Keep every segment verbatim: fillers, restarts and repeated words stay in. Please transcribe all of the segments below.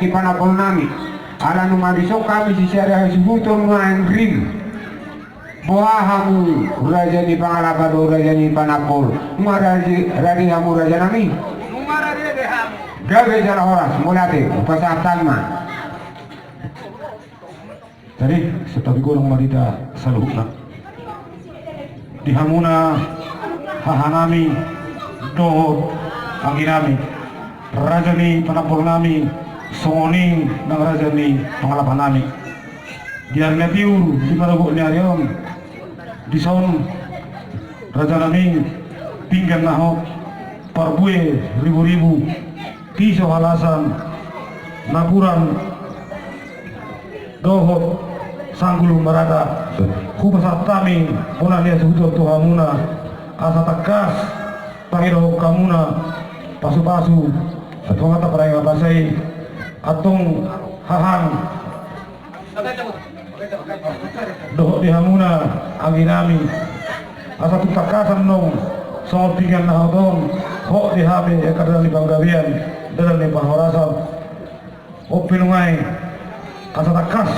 Ni panambol nami. Ala nunga dison hami sisada hasuhuton nuaeng rim. Boha hamu raja ni Pangalapan dohot raja ni Panambol? Nunga rade, rade hamu raja nami? Gabe jala horas, mauliate, hupasahat hami ma. Jadi, santabi godang ma di hita saluhutna. Di hamuna haha nami dohot anggi nami, raja ni Panambol nami, songon i nang raja ni Pangalapan nami. Di ari na tiur, di manogot ni ari on, dison raja nami, pinggan na hot, parbue ribu-ribu, piso halasan, napuran dohot sanggul marata. Hupasahat hami bona ni hasuhuton tu hamuna, asa tangkas pangidohon hamuna pasu-pasu tu Amanta Pardenggan Basa i, antong hahang dohot di hamuna anggi nami, asa tung tangkasan nong songon pinggan na hot on, hot di hami angka dalan ni panggabean, dalan ni parhorasan. On pe nuaeng, asa tangkas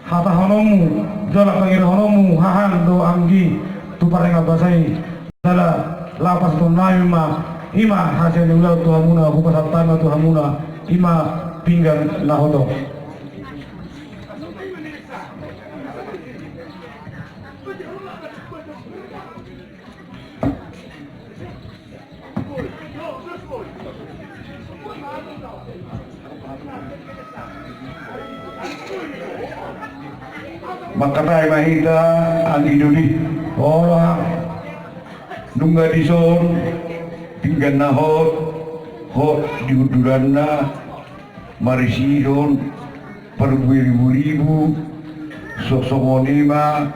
hatahononmu jala pangidohononmu hahang dohot anggi tu Pardenggan Basa i, jala laho pasahaton nami ma, i ma hasian ni ulaon tu hamuna, hupasahat hami ma tu hamuna, i ma pinggan na hot on. Mangkatai ma hita anggi doli. Olo, nunga dison pinggan na hot, hot di hundulanna, marisihon parbue ribu-ribu, songon i ma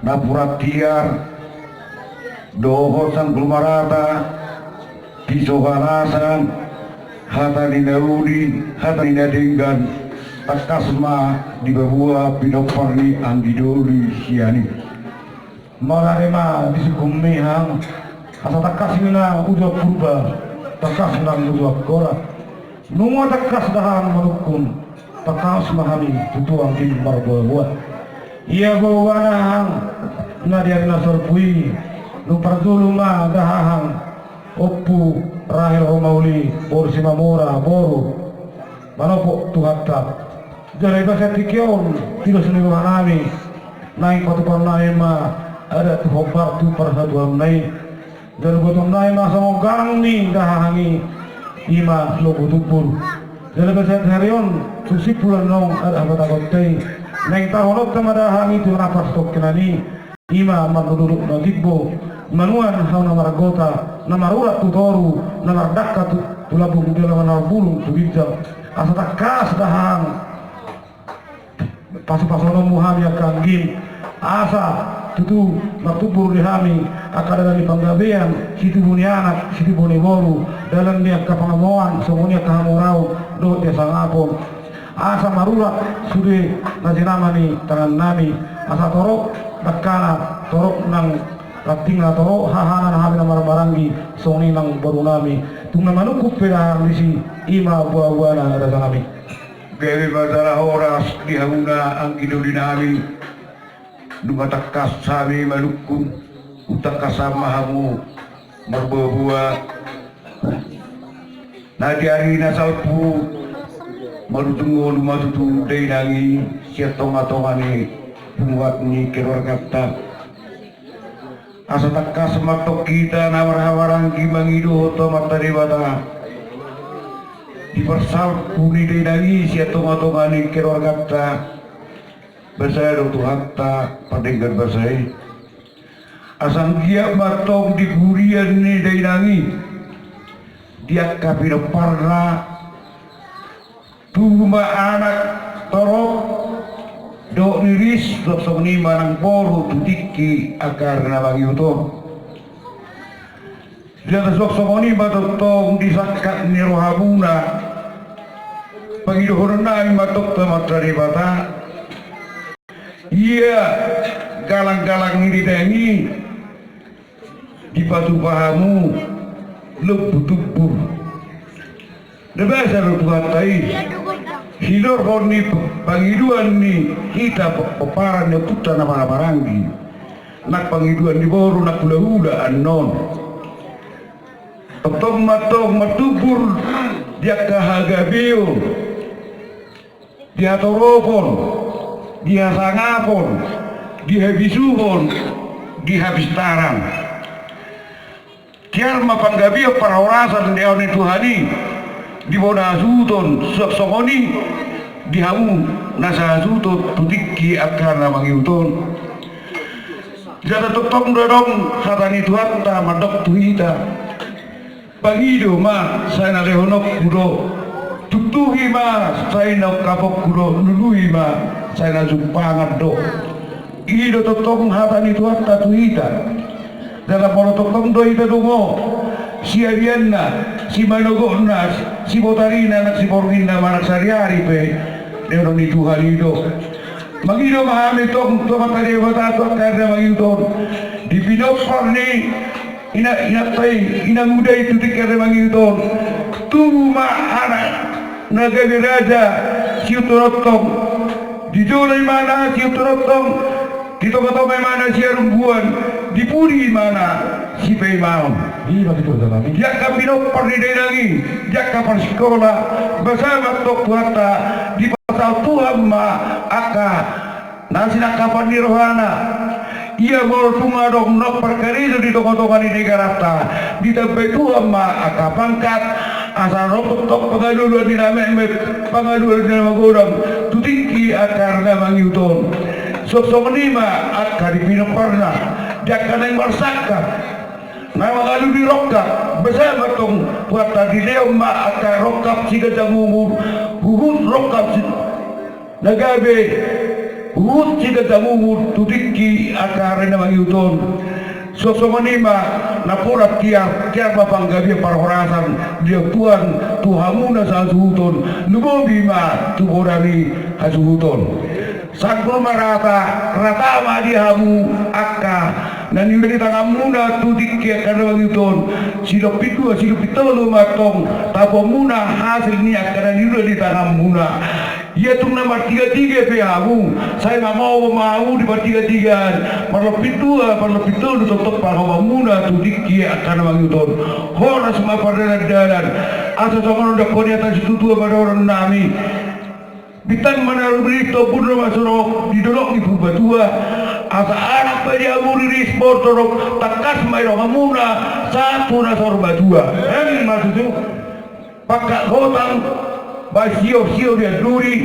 napuran tiar dohot sanggul marata, piso halasan, hata ni na uli, hata ni na denggan, tangkas ma dipaboa pinompar ni anggi doli sian i. Mauliate ma di sungkunmi hahang, asa tangkas ninna uju Purba, tangkas nang uju Anggora. Nunga tangkas dahahang manungkun, tangkas ma hami tutu anggim marboa-boa. Ia boa-boana hahang, na di ari na salpu i, dung parjolo ma dahahang Ompu Rahel Romauli, boru Simamora, boru manopot Tuhanta. Jala di bagasan tingki on, di dos ni rohanami, naeng patupaonnami ma adat tu hombar tu parhatuanna i. Jala botoonnami ma songon galang ni dahahang i, i ma Lombu Tumbur. Jala di bagasan ari on, tung simpul annon adat habatahonta i, naeng tahononta ma dahahang i tu na parsatongkinan i. I ma marnododok na gimbo, manuan hau na margota, na marurat tu toru, na mardangka tu, tu lambung, jala na marbulung tu ginjang. Asa tangkas dahahang pasupasononmu hami angka anggim, asa tutu martumbur di hami angka dalan ni panggabean, situbu ni anak, situbu ni boru, dalan ni angka pangomoan, songon i angka hamoraon dohot di hasangapon. Asa marurat sude na jinama ni tangannami, asa torop dangkana, torop nang rantingna, torop hahana na hami na marhahamaranggi, songon i nang borunami. Tung na manungkun pe dahahang disi, i ma boa-boana rajanami. Gabe ma jala horas di hamuna anggi dolinami. Nunga tangkas hami manungkun, tung tangkasan ma hamu marboa-boa. Na di ari na salpu, marujung ngolu ma tutu dainang i sian tonga-tonga ni punguan ni keluarganta. Asa tangkas ma antong hita na marhahamaranggi mangido tu Amanta Debata, di parsalpu ni dainang i sian tonga-tonga ni keluarganta. Basa do Tuhanta pardenggan basa i. Asa anggiat ma antong di hurian ni dainang i, di angka pinomparna, tubu ma anak torop dohot riris, songon i ma nang boru tu tingki angka ari na mangihut on. Jala songon i ma tongtong di sangkap ni rohamuna, pangidohononnami ma antong tu Amanta Debata, ia galang-galang ni dainang i dipatupa hamu Lombu Tumbur. Na basa do Tuhanta i, sinorhon ni pangidoan ni hita pomparan ni ompunta na marhahamaranggi, nang pangidoan ni boru nang hulahula annon. Tongtong ma antong martumbur di angka hagabeon, di hatoropon, di hasangapon, di habisuhon, di hapistaran. Tiar ma panggabean parhorasan diaon ni Tuhan i, di bona hasuhuton, suang songon i di hamu na sahasuhuton tu tingki angka na mangihut on. Jala tongtong do adong hata ni Tuhanta mandok tu hita: Pangido ma, sai na lehononku do. Tuktuhi ma, sai na ungkaponku do. Lului ma, sai na jumpangan do. I do tongtong hata ni Tuhanta tu hita. Jala molo tongtong do hita dongan, siabianna, simanogotna, sibotarina, nang siborngina manang sariari pe, lehon ni Tuhan i do. Mangido ma hami tong tu Amanta Debata tu angka na mangihut on, di pinompar ni ina, inanta i, inanguda i tu tingki na mangihut on. Tubu ma anak na gabe raja siuntungtong. Di jolo imana siuntungtong, di tongatonga imana siarumbuan, di pudi imana sipaimaon. Di angka pinompar ni dainang i, di angka parsikola, basa ma antong Tuhanta, dipasaut Tuhan ma angka na sinangkapan ni rohana. Ia molo tung adong na parkarejo di tongatonga ni negaranta, ditambai Tuhan ma angka pangkat, asa ro tongtong pangalualuan ni na metmet, pangalualuan ni na magodang tu tingki angka na mangihut on. Suang songon i ma angka di pinomparna, di angka naeng marsangkap, na mangalului rongkap, basa ma antong Tuhanta, dilehon ma angka rongkap siganjang umur, huhut rongkap si na gabe huhut siganjang umur tu tingki angka ari na mangihut on. Suang songon i ma napuran tiar, tiar ma panggabean parhorasan diampehon tu hamu na sahasuhuton, lumobi ma tu bona ni hasuhuton. Sanggul ma rata, rata ma di hamu angka na niula ni tanganmuna tu tingki angka na mangihut on. Silompit dua, silompit tolu ma antong tapuanmuna hasil ni angka na niula ni tanganmuna. Ia tung na martigatiga pe hamu, sai mangomo ma hamu di partigatigaan, marlompit dua, marlompit tolu tongtong pangomoanmuna tu tingki angka na mangihut on. Horas ma pardalandalan, asa songon on didok ni hata ni situatua ma dohonon nami: Bintang ma na rumiris, tombun ma songon di dolok ni Purbatua, asa anak ma di hamu riris, boru torop, tangkas ma i donganmuna sahat tu na saur matua. Emma tutu. Pangkat hotang, baen siorsior di anduri,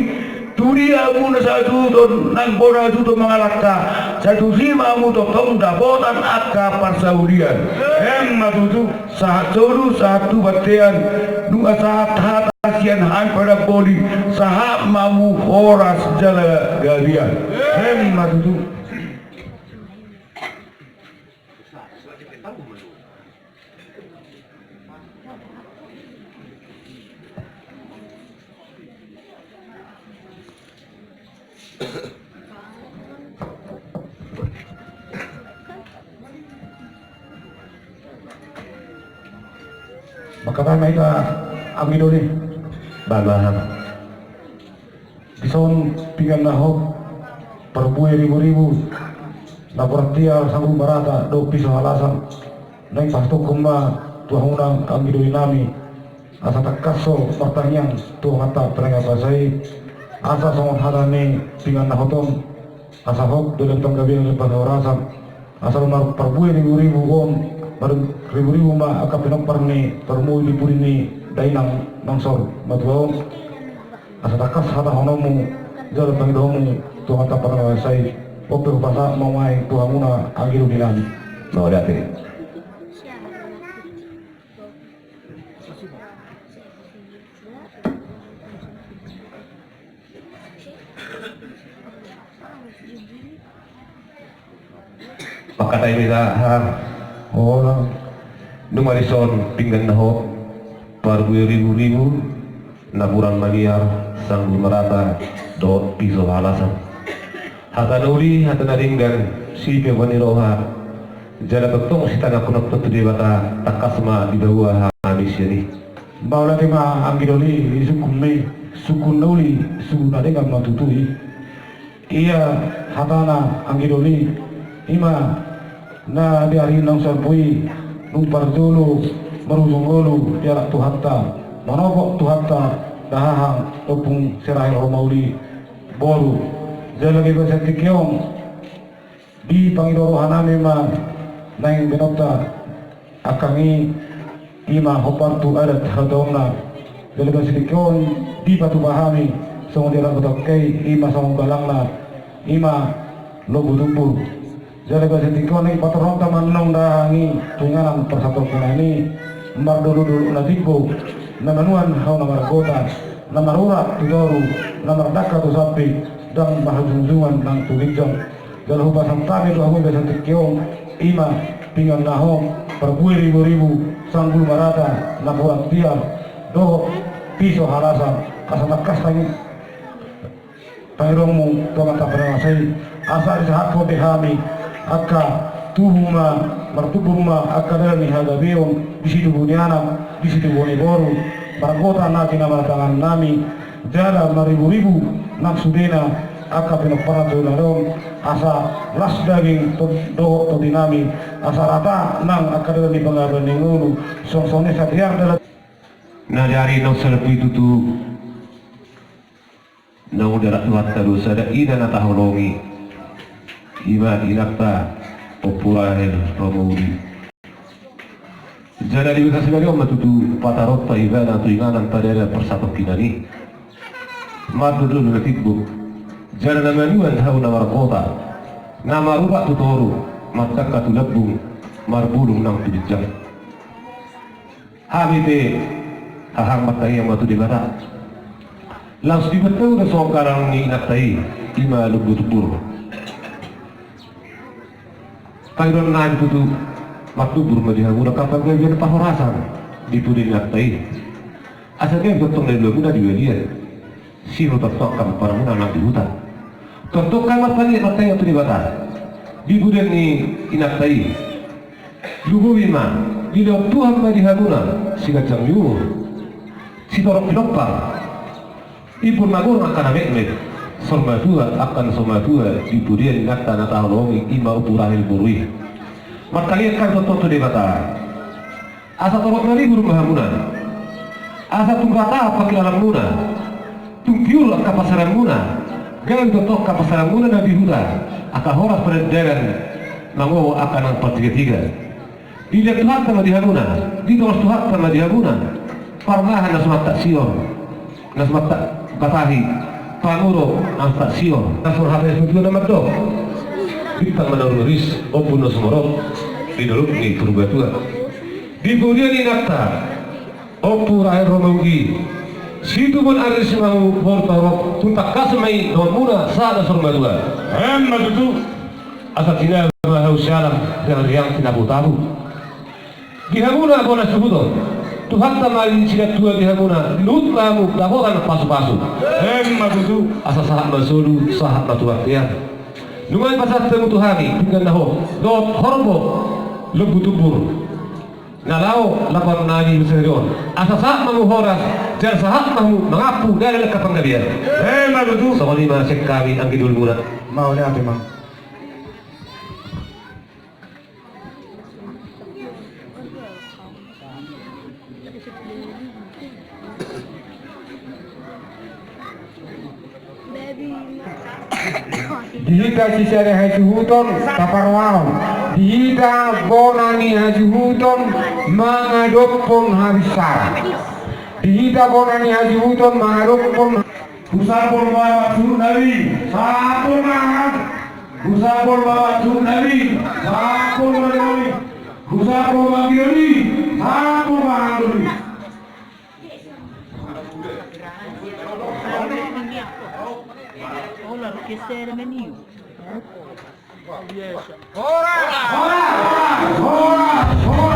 tu dia hamu na sahasuhuton nang bona hasuhuton mangalangka, sai tusi ma hamu tongtong dapotan angka parsaulian. Emma tutu. Sahat solu, sahat tu bontean, nunga sahat hata sian hami padamboli, sahat ma hamu horas jala gabean. Emma tutu. Mangkatai ma hita, anggi doli. Baen ma hami. Dison pinggan na hot, parbue riburibu, napuran tiar, sanggul marata dohot piso halasan. Naeng pasahathon ma tu hamuna anggi doli nami, asa tangkas ho martangiang tu Amanta Pardenggan Basa i, asa songon hata ni pinggan na hot on, asa hot do dalan panggabean, dalan parhorasan, asa ro parbue riburibu on, mar-, riburibu ma angka pinompar ni tarlumobi di pudi ni dainang na saur matua on. Asa tangkas hatahononmu jala pangidoanmu tu Amanta Pardenggan Basa i. On pe hupasahat ma nuaeng tu hamuna anggi doli nami. Mauliate. Mangkatai ma hita, ha. Holan. Nunga dison pinggan na hot, parbue riburibu, napuran maniar, sanggul marata dohot piso halasan. Hata na uli, hata na denggan, sipeopon ni roha, jala tongtong sitangihon tu Debata, tangkas ma dipaboa hami sian i. Mauliate ma anggi doli, sungkunmi, sungkun na uli, sungkun na denggan ma tutu i. Ia hatana anggi doli, ima na di ari naung salpu i, nung parjolo marujung ngolu dialap Tuhanta, manopot Tuhanta, dahahang ompung Sirahe ro mauli boru. Jala di bagasan tingki on, dipangido rohanami ma naeng baenonta angka i, ima hombar tu adat hataonna. Jala di bagasan tingki on dipatupa hami songon dialap Tuhanta i, ima songon balangna, ima lombu tumbur. Jala di bagasan tingki on i patorhonta ma annon dahahang i tu inganan parsatongkinan i, mardolok-dolok na timbo, na manuan hau na margota, na marurat tu toru, na mardangka tu sampit, ndang marhajungjungan nang tu ginjang. Jala hupasahat hami tu hamu di bagasan tingki on, ima pinggan na hot, parbue ribu-ribu, sanggul marata, napuran tiar, dohot piso halasan, asa tangkas tangi pangidoonmu tu Amanta Pardenggan Basa i, asa disahathon be hami angka tubu ma, martubu ma angka dalan ni hagabeon di situbu ni anak, di situbu ni boru, margota na di na martangannami, jala maribu-ribu nang sudena angka pinomparna tu joloan on, asa las daging to-, dohot tondinami, asa rata nang angka dalan ni panggabean ni ngolu, songon i asa tiar dalan. Na di ari naung salpu i tutu, naung dialap Tuhanta do sada ina na taholongi, ima inanta Ompu Rahel ro mauli. Jala di bagasan ari on ma tutu patorhonta ibana tu inganan pardada parsatongkinan i, mardolok-dolok na timbo, jala na manuan hau na margota, na marurat tu toru, mardangka tu lambung, marbulung nang tu ginjang. Hami pe hahang martangiang ma tu Debata. Laos diboan hamu do songon galang ni inanta i, ima lombu tumbur. Pangidoannami tutu, martumbur ma di hamuna angka panggabean parhorasan di pudi ni inanta i. Asa gabe tongtong na niulamuna di balian, sihol tongtong angka pomparanmuna nang di huta. Tongtong hami martangiang, martangiang tu Debata di pudi ni inanta i. Lumobi ma, dilehon Tuhan ma di hamuna siganjang ni umur, sitorop pinompar, imbur na gora angka na metmet, sor matua angka na so matua di pudi ni inanta na taholongi, ima Ompu Rahel boru i. Martangiang hami tongtong tu Debata, asa torop maribur ma hamuna, asa tung rata pangkilalanmuna, tung tiur angka pasaranmuna, gabe tongtong angka pasaranmuna na di huta, angka horas padandanan, mangogo angka nang partigatiga. Dilehon Tuhanta ma di hamuna, ditongos Tuhanta ma di hamuna parmahan na sumantak sior, na sumantak batahi, panguro na sumantak sior, na sumantak hata ni natuatua na mandok: Bintang ma na rumiris, ombun na sumorop di dolok ni Purbatua. Di pudi ni inanta Ompu Rahel ro mauli, situbuan ari ni simamu boru taulok, tung tangkas ma i donganmuna sahat na saur matua. Emma tutu. Asa tinaba ma hau sialam, riang-riang tinabo-tabo. Di hamuna bona suhuton, Tuhanta ma di sintua di hamuna, luhut ma hamu dapotan pasu-pasu. Emma tutu. Asa sahat ma solu, sahat ma tu bontean. Nunga dipasahat hamu tu hami pinggan na hot dohot horbo lombu tumbur na laho lapaon nami di sadari on. Asa sahat ma hamu horas, jala sahat ma hamu mangampu dalan angka panggabean. Emma tutu. Songon i ma sian hami anggi dolimuna. Mauliate ma. Di hita sisada hasuhuton taparrohahon, di hita bona ni hasuhuton mangadophon habinsaran, di hita bona ni hasuhuton mangadophon. Husapul ma suhut nami, sapul ma hahang. Husapul ma suhut nami, sapul ma hahang. Husapul ma anggi doli, sapul ma hahang doli. Horas! Horas! Horas! Horas!